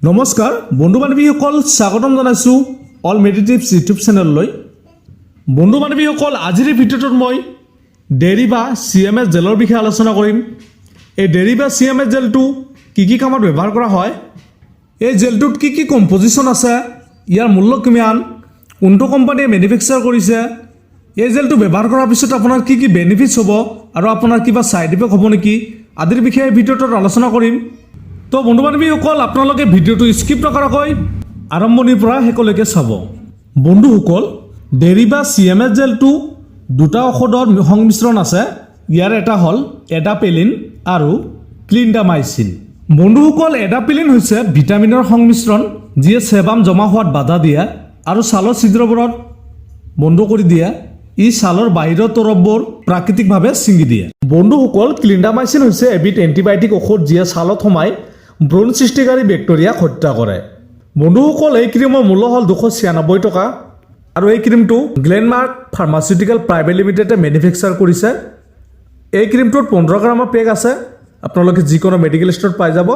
নমস্কাৰ বন্ধু বান্ধৱীসকল, স্বাগতম জনাইছোঁ অল মেডিটিভছ ইউটিউব চেনেললৈ। বন্ধু বান্ধৱীসকল, আজিৰ এই ভিডিঅ'টোত মই ডেৰিবা চিএমএছ জেলৰ বিষয়ে আলোচনা কৰিম। এই ডেৰিবা চিএমএছ জেলটো কি কি কামত ব্যৱহাৰ কৰা হয়, এই জেলটোত কি কি কম্পজিশ্যন আছে, ইয়াৰ মূল্য কিমান, কোনটো কোম্পানীয়ে মেনুফেকচাৰ কৰিছে, এই জেলটো ব্যৱহাৰ কৰাৰ পিছত আপোনাৰ কি কি বেনিফিটছ হ'ব আৰু আপোনাৰ কিবা ছাইড ইফেক্ট হ'ব নেকি আদিৰ বিষয়ে এই ভিডিঅ'টোত আলোচনা কৰিম। তো বন্ধু বান্ধৱীসকল, আপোনালোকে ভিডিঅ'টো স্কিপ নকৰাকৈ আৰম্ভণিৰ পৰা শেষলৈকে চাব। বন্ধুসকল, ডেৰিবা চিএমএছ জেলটো দুটা ঔষধৰ সংমিশ্ৰণ আছে। ইয়াৰ এটা হ'ল এডাপেলিন আৰু ক্লিণ্ডামাইচিন। বন্ধুসকল, এডাপেলিন হৈছে ভিটামিনৰ সংমিশ্ৰণ, যিয়ে চেবাম জমা হোৱাত বাধা দিয়ে আৰু ছালৰ ছিদ্ৰবোৰত বন্ধ কৰি দিয়ে। ই ছালৰ বাহিৰৰ তৰপবোৰ প্ৰাকৃতিকভাৱে ছিঙি দিয়ে। বন্ধুসকল, ক্লিণ্ডামাইচিন হৈছে এবিধ এণ্টিবায়'টিক ঔষধ, যিয়ে ছালত সোমাই ব্ৰণ সৃষ্টিকাৰী বেক্টেৰিয়াক হত্যা কৰে। বন্ধুসকল, এই ক্ৰীমৰ মূল্য হ'ল 296 টকা আৰু এই ক্ৰীমটো গ্লেনমাৰ্ক ফাৰ্মাচিউটিকেল প্ৰাইভেট লিমিটেডে মেনুফেকচাৰ কৰিছে। এই ক্ৰীমটোত 15 গ্ৰামৰ পেক আছে। আপোনালোকে যিকোনো মেডিকেল ষ্ট'ৰত পাই যাব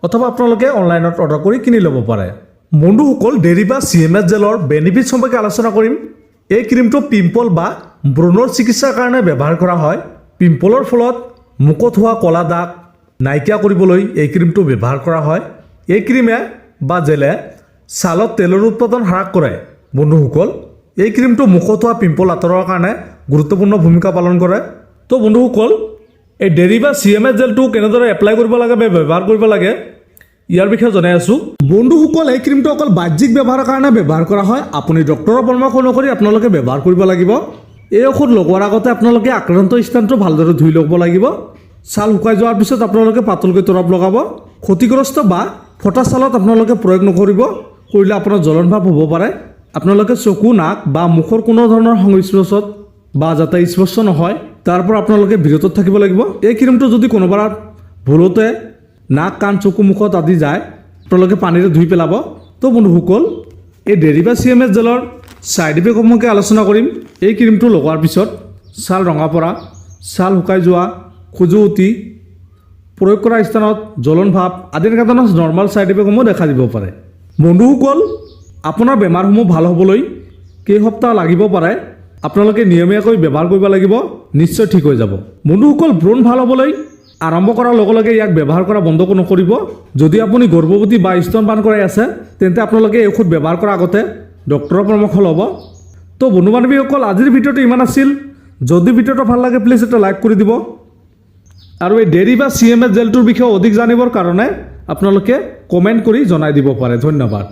অথবা আপোনালোকে অনলাইনত অৰ্ডাৰ কৰি কিনি ল'ব পাৰে। বন্ধুসকল, ডেৰিবা চিএমএছ জেলৰ বেনিফিট সম্পৰ্কে আলোচনা কৰিম। এই ক্ৰীমটো পিম্পল বা ব্ৰণৰ চিকিৎসাৰ কাৰণে ব্যৱহাৰ কৰা হয়। পিম্পলৰ ফলত মুখত হোৱা ক'লা দাগ নাইকিয়া কৰিবলৈ এই ক্ৰীমটো ব্যৱহাৰ কৰা হয়। এই ক্ৰীমে বা জেলে ছালত তেলৰ উৎপাদন হ্ৰাস কৰে। বন্ধুসকল, এই ক্ৰীমটো মুখত হোৱা পিম্পল আঁতৰোৱাৰ কাৰণে গুৰুত্বপূৰ্ণ ভূমিকা পালন কৰে। তো বন্ধুসকল, এই ডেৰিবা চিএমএছ জেলটো কেনেদৰে এপ্লাই কৰিব লাগে বা ব্যৱহাৰ কৰিব লাগে, ইয়াৰ বিষয়ে জনাই আছোঁ। বন্ধুসকল, এই ক্ৰীমটো অকল বাহ্যিক ব্যৱহাৰৰ কাৰণে ব্যৱহাৰ কৰা হয়। আপুনি ডক্টৰৰ পৰামৰ্শ অনুসৰি আপোনালোকে ব্যৱহাৰ কৰিব লাগিব। এই ঔষধ লগোৱাৰ আগতে আপোনালোকে আক্ৰান্ত স্থানটো ভালদৰে ধুই ল'ব লাগিব। ছাল শুকাই যোৱাৰ পিছত আপোনালোকে পাতলকৈ তৰপ লগাব। ক্ষতিগ্ৰস্ত বা ফটা ছালত আপোনালোকে প্ৰয়োগ নকৰিব, কৰিলে আপোনাৰ জ্বলন ভাৱ হ'ব পাৰে। আপোনালোকে চকু, নাক বা মুখৰ কোনো ধৰণৰ সংস্পৰ্শত বা যাতে স্পৰ্শ নহয়, তাৰ পৰা আপোনালোকে বিৰত থাকিব লাগিব। এই ক্ৰীমটো যদি কোনোবা ভুলতে নাক, কাণ, চকু, মুখত আদি যায়, আপোনালোকে পানীৰে ধুই পেলাব। তো বন্ধুসকল, এই ডেৰিবা চিএমএছ জেলৰ ছাইড ইফেক্ট সম্পৰ্কে আলোচনা কৰিম। এই ক্ৰীমটো লগোৱাৰ পিছত ছাল ৰঙা পৰা, ছাল শুকাই যোৱা, খজুৱতি, প্ৰয়োগ কৰা স্থানত জ্বলন ভাৱ আদি এনেকুৱা ধৰণৰ নৰ্মেল ছাইড ইফেক্টসমূহ দেখা দিব পাৰে। বন্ধুসকল, আপোনাৰ বেমাৰসমূহ ভাল হ'বলৈ কেইসপ্তাহ লাগিব পাৰে। আপোনালোকে নিয়মীয়াকৈ ব্যৱহাৰ কৰিব লাগিব, নিশ্চয় ঠিক হৈ যাব। বন্ধুসকল, ব্ৰণ ভাল হ'বলৈ আৰম্ভ কৰাৰ লগে লগে ইয়াক ব্যৱহাৰ কৰা বন্ধ নকৰিব। যদি আপুনি গৰ্ভৱতী বা স্তনপান কৰাই আছে, তেন্তে আপোনালোকে এই ঔষধ ব্যৱহাৰ কৰাৰ আগতে ডক্টৰৰ পৰামৰ্শ ল'ব। তো বন্ধু বান্ধৱীসকল, আজিৰ ভিডিঅ'টো ইমান আছিল। যদি ভিডিঅ'টো ভাল লাগে, প্লিজ এটা লাইক কৰি দিব আৰু এই ডেৰিবা চিএমএছ জেলটোৰ বিষয়ে অধিক জানিবৰ কাৰণে আপোনালোকে কমেণ্ট কৰি জনাই দিব পাৰে। ধন্যবাদ।